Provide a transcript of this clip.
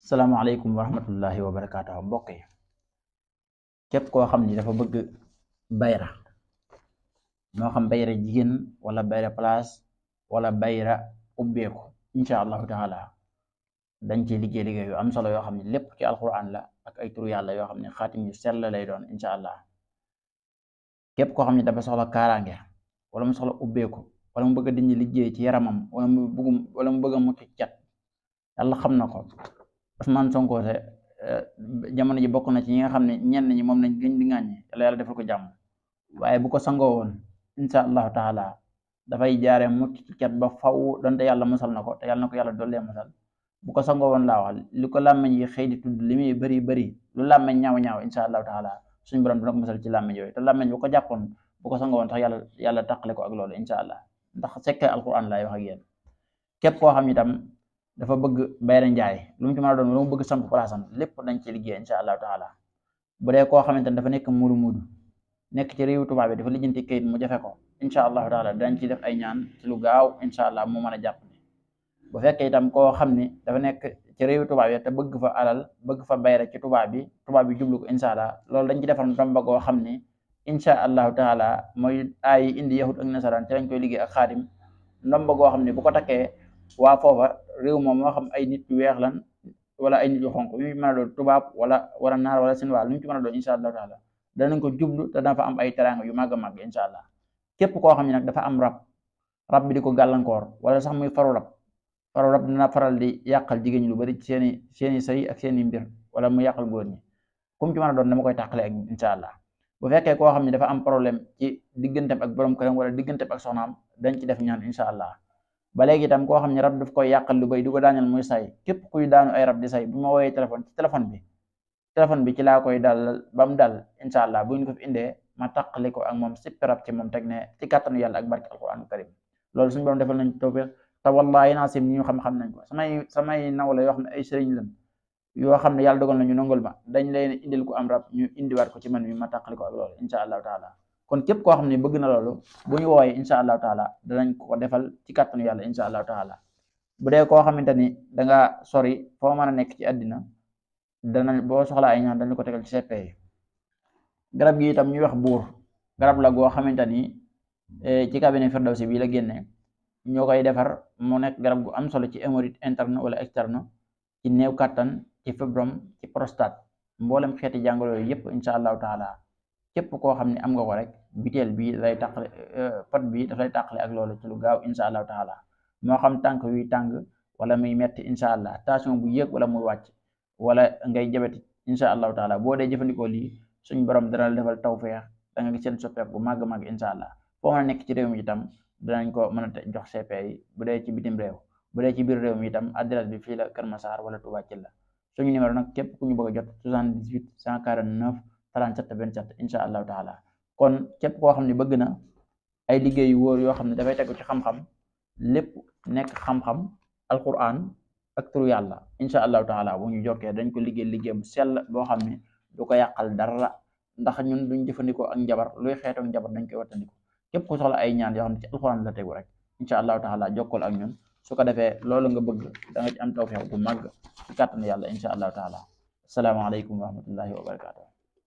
salaamaaleykum wa rahmatullahi wa barakaatuh mbokk yi képp koo xam ni dafa bëgg bayra moo xam bayra jigéen wala bayra place wala bayra ubbeeku incha allahu taala dañ ci liggéey yu am solo yoo xam ne lépp ci alquran la ak ay turu yàlla yoo xam ne xaatim yu sell lay doon incha allah képp koo xam ne dafa soxla kaaraange wala mu soxla ubbeeku wala mu bëgg a dindi liggéey ci yaramam wala mu bëgg a mucc cat yàlla xam na ko. Ousmane Sonko jamono ji bokk na ci ñi nga xam ne ñenn ñi moom nañ gën di ŋàññi yàlla defal ko jàmm waaye bu ko sangoo woon incha allahu taala dafay jaare mucc ci cat ba faw donte yàlla musal na ko te yàlla na ko yàlla dollee musal bu ko sangoo woon laa wax li ko làmmeñ yi xëy di tudd li muy bëri lu làmmeñ ñaaw incha allahu taala suñu borom dina ko musal ci làmmeñ yooyu te làmmeñ bu ko jàppoon bu ko sangoo woon tax yàlla taqale ko ak loolu incha allah ndax sekke alquran laay wax ak yéen képp koo xam ni tam dafa bëgg bayra njaay lu mu ci mën a doon lu mu bëgg samp place am lépp dañ ci liggéey incha allahu taala bu dee koo xamante ne dafa nekk muudu nekk ci réewu tubaab bi dafa lijjanti kayit mu jafe ko incha allahu taala dañ ci def ay ñaan ci lu gaaw incha allah mu mën a jàpp bu fekkee itam koo xam ni dafa nekk ci réewu tubaab yi te bëgg fa alal bëgg fa bayra ci tubaab bi jublu ko incha allah loolu dañ ci defar ndomba goo xam ni incha allahu taala mooy ay indi yahud ak nasaraan ci lañ koy liggéey ak xaadim ndomba goo xam ni bu ko takkee waa foofa réew moom moo xam ay nit yu weex lan wala ay nit yu xonq yu mën a doon tubaab wala naar wala seen waa lu ñu ci mën a doon incha allahu taala danañ ko jublu te dana fa am ay teraanga yu màgg a màgg incha allah képp koo xam ne nag dafa am rab bi di ko gàllankoor wala sax muy faru rab dina faral di yàqal jigéen ñi lu bari seeni sëy ak seeni mbir wala mu yàqal góor ñi comme ci mën a doon dama koy tàqale ak incha allah bu fekkee koo xam ne dafa am problème ci digganteem ak borom këram wala digganteem ak soxnaam dañ ci def ñaan incha allah ba léegi itam koo xam ne rab daf koy yàqal lu bay di ko daaneel muy say képp kuy daanu ay rab di say bu ma woowee téléphone bi ci laa koy dal ba mu dal incha allah bu ñu ko fi indee ma taqali ko ak moom sippi rab ci moom teg ne ci kàttanu yàlla ak barke alquran karim loolu suñu borom defal nañ tawfiq te wallahi naasim ñi ñu xam nañ ko samay nawla yoo xam ne ay sëriñ lan yoo xam ne yàlla dogal na ñu nangul ma dañ leen indil ko am rab ñu indiwaat ko ci man mi ma taqali ko ak loolu incha allahu taala kon képp koo xam ne bëgg na loolu bu ñu woowee incha allahu taala danañ ko defal ci kàttanu yàlla incha allahu taala bu dee koo xamante ni danga sori foo mën a nekk ci àddina boo soxlaa ay ñaan dañ ko tegal ci CP yi garab gi itam ñuy wax buur garab la goo xamante ni ci cabinet Firdawsi bii la génne ñoo koy defar mu nekk garab gu am solo ci hémorroïde interne wala externe ci néew kàttan ci fibrome ci prostate mboolem xeeti jàngoro yooyu yëpp incha allahu taala képp koo xam ne am nga ko rek biteel bi lay tàqale pot bi daf lay tàqale ak loolu ci lu gaaw incha allahu taala moo xam tànk yuy tàng wala muy metti incha allah tension bu yéeg wala muy wàcc wala ngay jabeti incha allahu taala boo dee jëfandikoo lii suñ borom dana la defal tawfeex da nga gis seen soppeeku bu màgg incha allah foo mën a nekk ci réew mi itam danañ ko mën a jox CP yi bu dee ci bitim réew bu dee ci biir réew mi itam adresse bi fii la Kër Massar wala Touba ci la suñu numéro nag képp ku ñu bëgg a jot 78 149 37 27 incha allahu taala kon képp koo xam ne bëgg na ay liggéey yu wóor yoo xam ne dafay tegu ci xam-xam lépp nekk xam-xam alquran ak turu yàlla incha allahu taala bu ñu jokkee dañ ko liggéey bu sell boo xam ne du ko yàqal dara ndax ñun duñ jëfandikoo ak njabar luy xeetoog njabar dañ koy wattandiko képp ku soxla ay ñaan yoo xam ne ci alquran la tegu rek incha allahu taala jokkool ak ñun su ko defee loolu nga bëgg da nga ci am tawfeex bu màgg ci kàttan yàlla incha allahu taala asalaamaaleykum wa rahmatullahi wa barakatuh